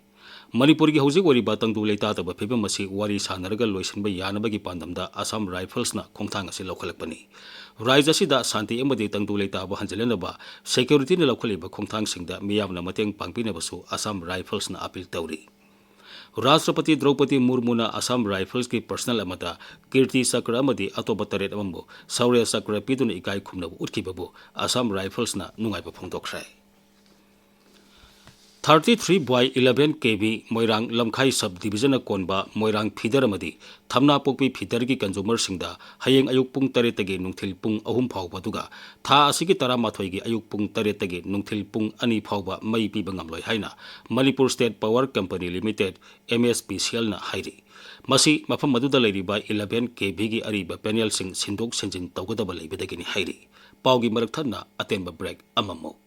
ꯃꯅꯤꯄꯨꯔꯒꯤ ꯍꯧꯖꯤꯛ ꯑꯣꯏꯔꯤꯕ ꯇꯪꯗꯨ ꯂꯩꯇꯥꯗꯕ ꯐꯤꯕꯝ ꯑꯁꯤ ꯋꯥꯔꯤ ꯁꯥꯟꯅꯔꯒ ꯂꯣꯏꯁꯤꯟꯕ ꯌꯥꯅꯕꯒꯤ ꯄꯥꯟꯗꯝꯗ ꯑꯁꯥꯝ ꯔꯥꯏꯐꯜꯁꯅ ꯈꯣꯡꯊꯥꯡ ꯑꯁꯤ ꯂꯧꯈꯠꯂꯛꯄꯅꯤ꯫ ꯔꯥꯖ꯭ꯌ ꯑꯁꯤꯗ ꯁꯥꯟꯇꯤ ꯑꯃꯗꯤ ꯇꯪꯗꯨ ꯂꯩꯇꯥꯕ ꯍꯟꯖꯤꯜꯍꯟꯅꯕ ꯁꯦꯀ꯭ꯌꯨꯔꯤꯇꯤꯅ ꯂꯧꯈꯠꯂꯤꯕ ꯈꯣꯡꯊꯥꯡꯁꯤꯡꯗ ꯃꯤꯌꯥꯝꯅ ꯃꯇꯦꯡ ꯄꯥꯡꯕꯤꯅꯕꯁꯨ ꯑꯁꯥꯝ ꯔꯥꯏꯐꯜꯁꯅ ꯑꯄꯤꯜ ꯇꯧꯔꯤ꯫ ꯔꯥꯁꯇ꯭ꯔꯄꯇꯤ ꯗ꯭ꯔꯧꯄꯗꯤ ꯃꯨꯔꯃꯨꯅ ꯑꯁꯥꯝ ꯔꯥꯏꯐꯜꯁꯀꯤ ꯄꯔꯁꯅꯦꯜ ꯑꯃꯗ ꯀꯤꯔꯇꯤ ꯆꯀ꯭ꯔ ꯑꯃꯗꯤ ꯑꯇꯣꯞꯄ ꯇꯔꯦꯠ ꯑꯃꯕꯨ ꯁꯧꯔ꯭ꯌ ꯆꯀ꯭ꯔ ꯄꯤꯗꯨꯅ ꯏꯀꯥꯏ ꯈꯨꯝꯅꯕ ꯎꯠꯈꯤꯕꯕꯨ ꯑꯁꯥꯝ ꯔꯥꯏꯐꯜꯁꯅ ꯅꯨꯡꯉꯥꯏꯕ ꯐꯣꯡꯗꯣꯛꯈ꯭ꯔꯦ꯫ Thirty three by eleven K V Moirang Lamkhai sub division ꯅ ꯀꯣꯟꯕ ꯃꯣꯏꯔꯥꯡ feeder ꯑꯃꯗꯤ ꯊꯝꯅꯥꯄꯣꯛꯄꯤ feeder ꯒꯤ consumer ꯁꯤꯡꯗ ꯍꯌꯦꯡ ꯑꯌꯨꯛ ꯄꯨꯡ ꯇꯔꯦꯠꯇꯒꯤ ꯅꯨꯡꯊꯤꯜ ꯄꯨꯡ ꯑꯍꯨꯝ ꯐꯥꯎꯕ, ꯑꯗꯨꯒ ꯊꯥ ꯑꯁꯤꯒꯤ ꯇꯔꯥꯃꯥꯊꯣꯏꯒꯤ ꯑꯌꯨꯛ ꯄꯨꯡ ꯇꯔꯦꯠꯇꯒꯤ ꯅꯨꯡꯊꯤꯜ ꯄꯨꯡ ꯑꯅꯤ ꯐꯥꯎꯕ ꯃꯩ ꯄꯤꯕ ꯉꯝꯂꯣꯏ ꯍꯥꯏꯅ Manipur State Power Company Limited, M S P C L ꯅ ꯍꯥꯏꯔꯤ꯫ ꯃꯁꯤ ꯃꯐꯝ ꯑꯗꯨꯗ ꯂꯩꯔꯤꯕ eleven K V ꯒꯤ ꯑꯔꯤꯕ panel ꯁꯤꯡ ꯁꯤꯟꯗꯣꯛ ꯁꯤꯟꯖꯤꯟ ꯇꯧꯒꯗꯕ ꯂꯩꯕꯗꯒꯤꯅꯤ ꯍꯥꯏꯔꯤ꯫ ꯄꯥꯎꯒꯤ ꯃꯔꯛ ꯊꯠꯅ ꯑꯇꯦꯟꯕ break ꯑꯃꯃꯨꯛ꯫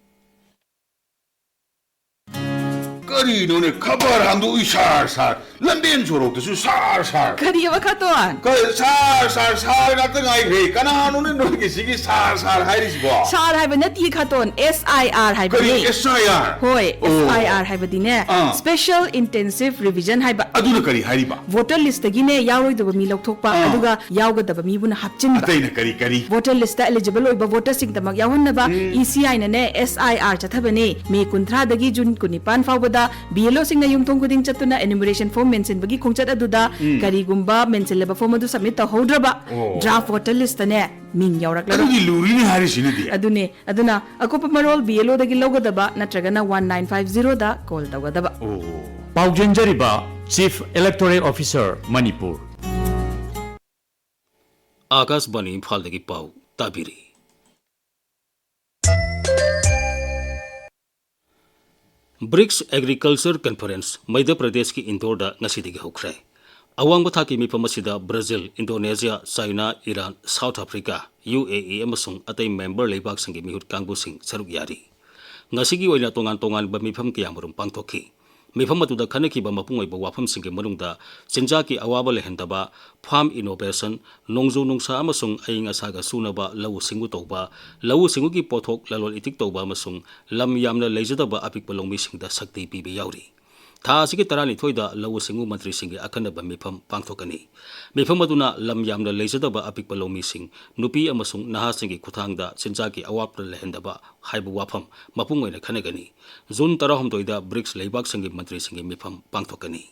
ꯀꯔꯤꯅꯣꯅꯦ, ꯈꯕꯔ ꯍꯥꯡꯗꯣꯛꯏ ꯁꯥꯔ ꯁꯥꯔ, ꯂꯝꯕꯦꯟ ꯁꯣꯔꯣꯛꯇꯁꯨ ꯁꯥꯔ ꯁꯥꯔ꯫ ꯀꯔꯤꯑꯕ ꯈꯇꯣꯟ? ꯀꯩ ꯁꯥꯔ ꯁꯥꯔ ꯁꯥꯔ ꯉꯥꯛꯇ ꯉꯥꯏꯈ꯭ꯔꯦ꯫ ꯀꯅꯥꯅꯣꯅꯦ ꯅꯣꯏꯒꯤꯁꯤꯒꯤ ꯁꯥꯔ ꯁꯥꯔ ꯍꯥꯏꯔꯤꯁꯤꯕꯣ? ꯁꯥꯔ ꯍꯥꯏꯕ ꯅꯠꯇꯤꯌꯦ ꯈꯇꯣꯟ, S I R ꯍꯥꯏꯕꯅꯦ꯫ ꯀꯔꯤ S I R? ꯍꯣꯏ, ꯑꯣ꯫ S I R ꯍꯥꯏꯕꯗꯤꯅꯦ, ah. Special Intensive Revision ꯍꯥꯏꯕ꯫ ꯑꯗꯨꯅ ꯀꯔꯤ ꯍꯥꯏꯔꯤꯕ? Voter list ꯇꯒꯤꯅꯦ ꯌꯥꯎꯔꯣꯏꯗꯕ ꯃꯤ ꯂꯧꯊꯣꯛꯄ, ꯑꯥ꯫ ꯑꯗꯨꯒ ꯌꯥꯎꯒꯗꯕ ꯃꯤꯕꯨꯅ ꯍꯥꯞꯆꯤꯟꯕ꯫ ꯑꯇꯩꯅ ꯀꯔꯤ ꯀꯔꯤ? Voter list ꯇ eligible ꯑꯣꯏꯕ voter ꯁꯤꯡꯗꯃꯛ ꯌꯥꯎꯍꯟꯅꯕ ꯎꯝ꯫ E C I ꯅꯅꯦ S I R ꯆꯠꯊꯕꯅꯦ꯫ ꯃꯦ ꯀꯨꯟꯊ꯭ꯔꯥꯗꯒꯤ ꯖꯨꯟ ꯀꯨꯟꯅꯤꯄꯥꯟ ꯐꯥꯎꯕꯗ B L O ꯁꯤꯡꯅ ꯌꯨꯝꯊꯣꯡ ꯈꯨꯗꯤꯡ ꯆꯠꯇꯨꯅ enumeration form ꯃꯦꯟꯁꯤꯟꯕꯒꯤ ꯈꯣꯡꯆꯠ ꯑꯗꯨꯗ ꯎꯝ꯫ ꯀꯔꯤꯒꯨꯝꯕ ꯃꯦꯟꯁꯤꯜꯂꯕ form ꯑꯗꯨ submit ꯇꯧꯍꯧꯗ꯭ꯔꯕ ꯑꯣ꯫ Draft voter list ꯇꯅꯦ ꯃꯤꯡ ꯌꯥꯎꯔꯛꯂꯔꯣꯏ꯫ ꯑꯗꯨꯗꯤ ꯂꯨꯔꯤꯅꯦ ꯍꯥꯏꯔꯤꯁꯤꯅꯗꯤ꯫ ꯑꯗꯨꯅꯦ꯫ ꯑꯗꯨꯅ ꯑꯀꯨꯞꯄ ꯃꯔꯣꯜ B L O ꯗꯒꯤ ꯂꯧꯒꯗꯕ ꯅꯠꯇ꯭ꯔꯒꯅ one nine five zero ꯗ call ꯇꯧꯒꯗꯕ꯫ ꯑꯣ꯫ ꯄꯥꯎꯖꯦꯟꯖꯔꯤꯕ Chief Electoral Officer, ꯃꯅꯤꯄꯨꯔ꯫ ꯑꯥꯀꯥꯁꯕꯥꯅꯤ ꯏꯝꯐꯥꯜꯗꯒꯤ ꯄꯥꯎ ꯇꯥꯕꯤꯔꯤ꯫ BRICS Agriculture Conference ꯃꯙ꯭ꯌ ꯄ꯭ꯔꯗꯦꯁꯀꯤ ꯏꯟꯗꯣꯔꯗ ꯉꯁꯤꯗꯒꯤ ꯍꯧꯈ꯭ꯔꯦ꯫ ꯑꯋꯥꯡꯕ ꯊꯥꯛꯀꯤ ꯃꯤꯐꯝ ꯑꯁꯤꯗ Brazil, Indonesia, China, Iran, south Africa, U A E ꯑꯃꯁꯨꯡ ꯑꯇꯩ ꯃꯦꯝꯕꯔ ꯂꯩꯕꯥꯛꯁꯤꯡꯒꯤ ꯃꯤꯍꯨꯠ ꯀꯥꯡꯕꯨꯁꯤꯡ ꯁꯔꯨꯛ ꯌꯥꯔꯤ꯫ ꯉꯁꯤꯒꯤ ꯑꯣꯏꯅ ꯇꯣꯉꯥꯟ ꯇꯣꯉꯥꯟꯕ ꯃꯤꯐꯝ ꯀꯌꯥꯃꯔꯨꯝ ꯄꯥꯡꯊꯣꯛꯈꯤ꯫ ꯃꯤꯐꯝ ꯑꯗꯨꯗ ꯈꯟꯅꯈꯤꯕ ꯃꯄꯨꯡ ꯑꯣꯏꯕ ꯋꯥꯐꯝꯁꯤꯡꯒꯤ ꯃꯅꯨꯡꯗ ꯆꯤꯟꯖꯥꯛꯀꯤ ꯑꯋꯥꯕ ꯂꯩꯍꯟꯗꯕ, farm innovation, ꯅꯣꯡꯖꯨ ꯅꯨꯡꯁꯥ ꯑꯃꯁꯨꯡ ꯑꯏꯪ ꯑꯁꯥꯒ ꯆꯨꯅꯕ ꯂꯧꯎ ꯁꯤꯡꯎ ꯇꯧꯕ, ꯂꯧꯎ ꯁꯤꯡꯎꯒꯤ ꯄꯣꯠꯊꯣꯛ ꯂꯂꯣꯟ ꯏꯇꯤꯛ ꯇꯧꯕ ꯑꯃꯁꯨꯡ ꯂꯝ ꯌꯥꯝꯅ ꯂꯩꯖꯗꯕ ꯑꯄꯤꯛꯄ ꯂꯧꯃꯤꯁꯤꯡꯗ ꯁꯛꯇꯤ ꯄꯤꯕ ꯌꯥꯎꯔꯤ꯫ ꯊꯥ ꯑꯁꯤꯒꯤ ꯇꯔꯥꯅꯤꯊꯣꯏꯗ ꯂꯧꯎ ꯁꯤꯡꯎ ꯃꯟꯇ꯭ꯔꯤꯁꯤꯡꯒꯤ ꯑꯈꯟꯅꯕ ꯃꯤꯐꯝ ꯄꯥꯡꯊꯣꯛꯀꯅꯤ꯫ ꯃꯤꯐꯝ ꯑꯗꯨꯅ ꯂꯝ ꯌꯥꯝꯅ ꯂꯩꯖꯗꯕ ꯑꯄꯤꯛꯄ ꯂꯧꯃꯤꯁꯤꯡ, ꯅꯨꯄꯤ ꯑꯃꯁꯨꯡ ꯅꯍꯥꯁꯤꯡꯒꯤ ꯈꯨꯠꯊꯥꯡꯗ ꯆꯤꯟꯖꯥꯛꯀꯤ ꯑꯋꯥꯠꯄ ꯂꯩꯍꯟꯗꯕ ꯍꯥꯏꯕ ꯋꯥꯐꯝ ꯃꯄꯨꯡ ꯑꯣꯏꯅ ꯈꯟꯅꯒꯅꯤ꯫ ꯖꯨꯟ ꯇꯔꯥꯍꯨꯝꯗꯣꯏꯗ ꯕ꯭ꯔꯤꯛꯁ ꯂꯩꯕꯥꯛꯁꯤꯡꯒꯤ ꯃꯟꯇ꯭ꯔꯤꯁꯤꯡꯒꯤ ꯃꯤꯐꯝ ꯄꯥꯡꯊꯣꯛꯀꯅꯤ꯫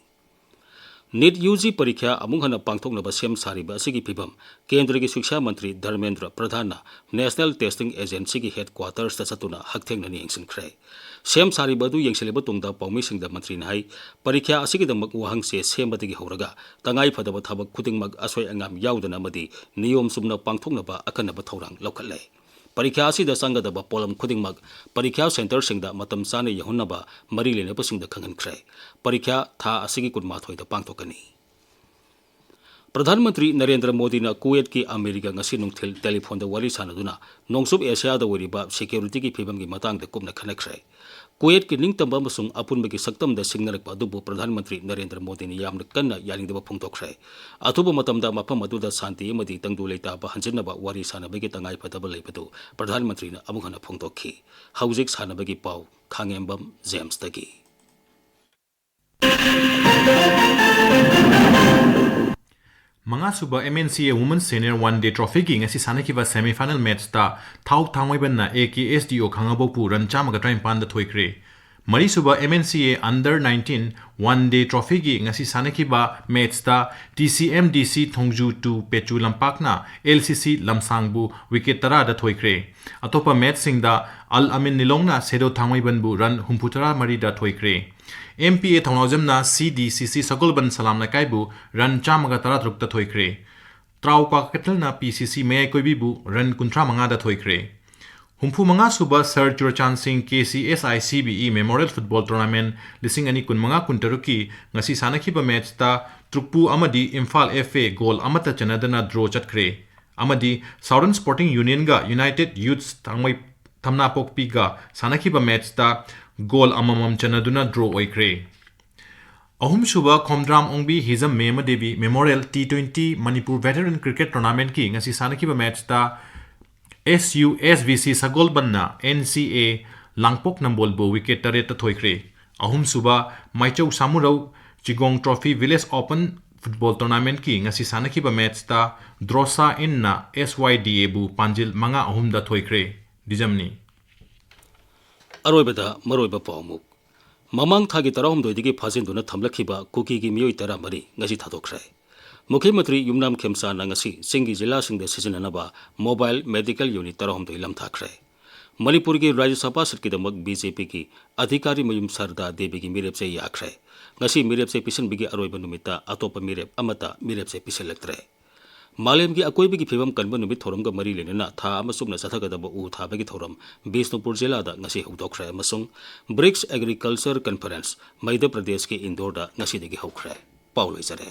ꯅꯤꯠ ꯌꯨ ꯖꯤ ꯄꯔꯤꯈ꯭ꯌꯥ ꯑꯃꯨꯛ ꯍꯟꯅ ꯄꯥꯡꯊꯣꯛꯅꯕ ꯁꯦꯝ ꯁꯥꯔꯤꯕ ꯑꯁꯤꯒꯤ ꯐꯤꯕꯝ ꯀꯦꯟꯗ꯭ꯔꯒꯤ ꯁꯤꯛꯁꯥ ꯃꯟꯇ꯭ꯔꯤ ꯙꯔꯃꯦꯟꯗ꯭ꯔ ꯄ꯭ꯔꯙꯥꯟꯅ National Testing Agencyꯒꯤ headquartersꯇ ꯆꯠꯇꯨꯅ ꯍꯛꯊꯦꯡꯅꯅ ꯌꯦꯡꯁꯤꯟꯈ꯭ꯔꯦ꯫ ꯁꯦꯝ ꯁꯥꯔꯤꯕ ꯑꯗꯨ ꯌꯦꯡꯁꯤꯜꯂꯕ ꯇꯨꯡꯗ ꯄꯥꯎꯃꯤꯁꯤꯡꯗ ꯃꯟꯇ꯭ꯔꯤꯅ ꯍꯥꯏ, ꯄꯔꯤꯈ꯭ꯌꯥ ꯑꯁꯤꯒꯤꯗꯃꯛ ꯋꯥꯍꯪ ꯆꯦ ꯁꯦꯝꯕꯗꯒꯤ ꯍꯧꯔꯒ ꯇꯉꯥꯏ ꯐꯗꯕ ꯊꯕꯛ ꯈꯨꯗꯤꯡꯃꯛ ꯑꯁꯣꯏ ꯑꯉꯥꯝ ꯌꯥꯎꯗꯅ ꯑꯃꯗꯤ ꯅꯤꯌꯣꯝ ꯆꯨꯝꯅ ꯄꯥꯡꯊꯣꯛꯅꯕ ꯑꯀꯟꯅꯕ ꯊꯧꯔꯥꯡ ꯂꯧꯈꯠꯂꯦ꯫ ꯄꯔꯤꯈ꯭ꯌꯥ ꯑꯁꯤꯗ ꯆꯪꯒꯗꯕ ꯄꯣꯠꯂꯝ ꯈꯨꯗꯤꯡꯃꯛ ꯄꯔꯤꯈ꯭ꯌꯥ centreꯁꯤꯡꯗ ꯃꯇꯝ ꯆꯥꯅ ꯌꯧꯍꯟꯅꯕ ꯃꯔꯤ ꯂꯩꯅꯕꯁꯤꯡꯗ ꯈꯪꯍꯟꯈ꯭ꯔꯦ꯫ ꯄꯔꯤꯈ꯭ꯌꯥ ꯊꯥ ꯑꯁꯤꯒꯤ ꯀꯨꯟꯃꯥꯊꯣꯏꯗ ꯄꯥꯡꯊꯣꯛꯀꯅꯤ꯫ ꯄ꯭ꯔꯙꯥꯟ ꯃꯟꯇ꯭ꯔꯤ ꯅꯔꯦꯟꯗ꯭ꯔ ꯃꯣꯗꯤꯅ ꯀꯨꯋꯦꯠꯀꯤ ꯑꯃꯤꯔꯒ ꯉꯁꯤ ꯅꯨꯡꯊꯤꯜ ꯇꯦꯂꯤꯐꯣꯟꯗ ꯋꯥꯔꯤ ꯁꯥꯟꯅꯗꯨꯅ ꯅꯣꯡꯆꯨꯞ ꯑꯦꯁꯤꯌꯥꯗ ꯑꯣꯏꯔꯤꯕ securityꯒꯤ ꯐꯤꯕꯝꯒꯤ ꯃꯇꯥꯡꯗ ꯀꯨꯞꯅ ꯈꯟꯅꯈ꯭ꯔꯦ꯫ ꯀꯨꯋꯦꯠꯀꯤ ꯅꯤꯡꯇꯝꯕ ꯑꯃꯁꯨꯡ ꯑꯄꯨꯟꯕꯒꯤ ꯁꯛꯇꯝꯗ ꯁꯤꯡꯅꯔꯛꯄ ꯑꯗꯨꯕꯨ ꯄ꯭ꯔꯙꯥꯟ ꯃꯟꯇ꯭ꯔꯤ ꯅꯔꯦꯟꯗ꯭ꯔ ꯃꯣꯗꯤꯅ ꯌꯥꯝꯅ ꯀꯟꯅ ꯌꯥꯅꯤꯡꯗꯕ ꯐꯣꯡꯗꯣꯛꯈ꯭ꯔꯦ꯫ ꯑꯊꯨꯕ ꯃꯇꯝꯗ ꯃꯐꯝ ꯑꯗꯨꯗ ꯁꯥꯟꯇꯤ ꯑꯃꯗꯤ ꯇꯪꯗꯨ ꯂꯩꯇꯥꯕ ꯍꯟꯖꯤꯟꯅꯕ ꯋꯥꯔꯤ ꯁꯥꯟꯅꯕꯒꯤ ꯇꯉꯥꯏꯐꯗꯕ ꯂꯩꯕꯗꯨ ꯄ꯭ꯔꯙꯥꯟ ꯃꯟꯇ꯭ꯔꯤꯅ ꯑꯃꯨꯛ ꯍꯟꯅ ꯐꯣꯡꯗꯣꯛꯈꯤ꯫ ꯍꯧꯖꯤꯛ ꯁꯥꯟꯅꯕꯒꯤ ꯄꯥꯎ, ꯈꯥꯉꯦꯝꯕꯝ ꯖꯦꯝꯁꯇꯒꯤ꯫ ꯃꯉꯥꯁꯨꯕ M N C A Women's Senior One Day Trophyꯒꯤ ꯉꯁꯤ ꯁꯥꯟꯅꯈꯤꯕ semifinal matchꯇ ꯊꯥꯎ ꯊꯥꯡꯃꯩꯕꯟꯅ A K S D O ꯈꯥꯉꯕꯣꯛꯄꯨ run ꯆꯥꯝꯃꯒ ꯇꯔꯥꯅꯤꯄꯥꯟꯗ ꯊꯣꯏꯈ꯭ꯔꯦ꯫ ꯃꯔꯤꯁꯨꯕ M N C A Under nineteen One Day Trophyꯒꯤ ꯉꯁꯤ ꯁꯥꯟꯅꯈꯤꯕ matchꯇ T C M D C ꯊꯣꯡꯖꯨ two ꯄꯦꯆꯨ ꯂꯝꯄꯥꯛꯅ L C C ꯂꯝꯁꯥꯡꯕꯨ wicket ꯇꯔꯥꯗ ꯊꯣꯏꯈ꯭ꯔꯦ꯫ ꯑꯇꯣꯞꯄ matchꯁꯤꯡꯗ ꯑꯜ ꯑꯃꯤꯟ ꯂꯤꯂꯣꯡꯅ ꯁꯦꯗꯣ ꯊꯥꯡꯃꯩꯕꯟꯕꯨ run ꯍꯨꯝꯐꯨꯇꯔꯥ ꯃꯔꯤꯗ ꯊꯣꯏꯈ꯭ꯔꯦ꯫ M P A ꯊꯧꯅꯥꯎꯖꯝꯅ C D C C Sagolband Salam ꯂꯩꯀꯥꯏꯕꯨ run ꯆꯥꯝꯃꯒ ꯇꯔꯥꯇꯔꯨꯛꯇ ꯊꯣꯏꯈ꯭ꯔꯦ꯫ ꯇ꯭ꯔꯥꯎ ꯀ꯭ꯋꯥꯀꯩꯊꯦꯜꯅ P C C ꯃꯌꯥꯏ ꯀꯣꯏꯕꯤꯕꯨ run ꯀꯨꯟꯊ꯭ꯔꯥ ꯃꯉꯥꯗ ꯊꯣꯏꯈ꯭ꯔꯦ꯫ ꯍꯨꯝꯐꯨ ꯃꯉꯥ ꯁꯨꯕ Sir ꯆꯨꯔꯆꯥꯟ ꯁꯤꯡ K C S I C B E Memorial Football Tournament ꯂꯤꯁꯤꯡ ꯑꯅꯤ ꯀꯨꯟꯃꯉꯥ ꯀꯨꯟꯇꯔꯨꯛꯀꯤ ꯉꯁꯤ ꯁꯥꯟꯅꯈꯤꯕ matchꯇ ꯇ꯭ꯔꯨꯛꯄꯨ ꯑꯃꯗꯤ ꯏꯝꯐꯥꯜ F A goal ꯑꯃꯠꯇ ꯆꯟꯅꯗꯅ draw ꯆꯠꯈ꯭ꯔꯦ꯫ ꯑꯃꯗꯤ Southern Sporting Unionꯒ United Youths ꯊꯥꯡꯃꯩ ꯊꯝꯅꯥꯄꯣꯛꯄꯤꯒ ꯁꯥꯟꯅꯈꯤꯕ matchꯇ goal ꯑꯃꯃꯝ ꯆꯟꯅꯗꯨꯅ draw ꯑꯣꯏꯈ꯭ꯔꯦ꯫ ꯑꯍꯨꯝꯁꯨꯕ ꯈꯣꯝꯗ꯭ꯔꯥꯝ ꯑꯣꯡꯕꯤ ꯍꯤꯖꯝ ꯃꯦꯃ Devi Memorial T twenty Manipur Veteran Cricket Tournamentꯀꯤ ꯉꯁꯤ ꯁꯥꯟꯅꯈꯤꯕ matchꯇ S U S V C ꯁꯒꯣꯜꯕꯟꯅ N C A ꯂꯥꯡꯄꯣꯛ ꯅꯝꯕꯣꯜꯕꯨ wicket ꯇꯔꯦꯠꯇ ꯊꯣꯏꯈ꯭ꯔꯦ꯫ ꯑꯍꯨꯝꯁꯨꯕ ꯃꯥꯏꯆꯧ ꯁꯥꯃꯨꯔꯧ ꯆꯤꯒꯣꯡ Trophy Village Open Football Tournamentꯀꯤ ꯉꯁꯤ ꯁꯥꯟꯅꯈꯤꯕ matchꯇ ꯗ꯭ꯔꯣꯁꯥ ꯏꯟꯅ S Y D Aꯕꯨ ꯄꯥꯟꯖꯤꯜ ꯃꯉꯥ ꯑꯍꯨꯝꯗ ꯊꯣꯏꯈ꯭ꯔꯦ꯫ ꯗꯤꯖꯝꯅꯤ꯫ ꯑꯔꯣꯏꯕꯗ ꯃꯔꯨꯑꯣꯏꯕ ꯄꯥꯎ ꯑꯃꯨꯛ꯫ ꯃꯃꯥꯡ ꯊꯥꯒꯤ ꯇꯔꯥꯍꯨꯝꯗꯣꯏꯗꯒꯤ ꯐꯥꯖꯤꯟꯗꯨꯅ ꯊꯝꯂꯛꯈꯤꯕ ꯀꯨꯀꯤꯒꯤ ꯃꯤꯑꯣꯏ ꯇꯔꯥꯃꯔꯤ ꯉꯁꯤ ꯊꯥꯗꯣꯛꯈ꯭ꯔꯦ꯫ ꯃꯨꯈ꯭ꯌ ꯃꯟꯇ꯭ꯔꯤ ꯌꯨꯝꯅꯥꯝ ꯈꯦꯝꯆꯥꯟꯅ ꯉꯁꯤ ꯆꯤꯡꯒꯤ ꯖꯤꯂꯥꯁꯤꯡꯗ ꯁꯤꯖꯤꯟꯅꯅꯕ mobile medical unit ꯇꯔꯥꯍꯨꯝꯗꯣꯏ ꯂꯝꯊꯥꯈ꯭ꯔꯦ꯫ ꯃꯅꯤꯄꯨꯔꯒꯤ ꯔꯥꯖ꯭ꯌ ꯁꯚꯥ ꯁꯤꯠꯀꯤꯗꯃꯛ ꯕꯤ ꯖꯦ ꯄꯤꯒꯤ ꯑꯙꯤꯀꯥꯔꯤ ꯃꯌꯨꯝ ꯁꯔꯗꯥ ꯗꯦꯕꯤꯒꯤ ꯃꯤꯔꯦꯞꯁꯦ ꯌꯥꯈ꯭ꯔꯦ꯫ ꯉꯁꯤ ꯃꯤꯔꯦꯞꯁꯦ ꯄꯤꯁꯤꯟꯕꯒꯤ ꯑꯔꯣꯏꯕ ꯅꯨꯃꯤꯠꯇ ꯑꯇꯣꯞꯄ ꯃꯤꯔꯦꯞ ꯑꯃꯠꯇ ꯃꯤꯔꯦꯞꯁꯦ ꯄꯤꯁꯤꯜꯂꯛꯇ꯭ꯔꯦ꯫ ꯃꯥꯂꯦꯝꯒꯤ ꯑꯀꯣꯏꯕꯒꯤ ꯐꯤꯕꯝ ꯀꯟꯕ ꯅꯨꯃꯤꯠ ꯊꯧꯔꯝꯒ ꯃꯔꯤ ꯂꯩꯅꯅ ꯊꯥ ꯑꯃ ꯆꯨꯞꯅ ꯆꯠꯊꯒꯗꯕ ꯎ ꯊꯥꯕꯒꯤ ꯊꯧꯔꯝ ꯕꯤꯁꯅꯨꯄꯨꯔ ꯖꯤꯂꯥꯗ ꯉꯁꯤ ꯍꯧꯗꯣꯛꯈ꯭ꯔꯦ ꯑꯃꯁꯨꯡ BRICS Agriculture Conference ꯃꯩꯙ꯭ꯌ ꯄ꯭ꯔꯗꯦꯁꯀꯤ ꯏꯟꯗꯣꯔꯗ ꯉꯁꯤꯗꯒꯤ ꯍꯧꯈ꯭ꯔꯦ꯫ ꯄꯥꯎ ꯂꯣꯏꯖꯔꯦ꯫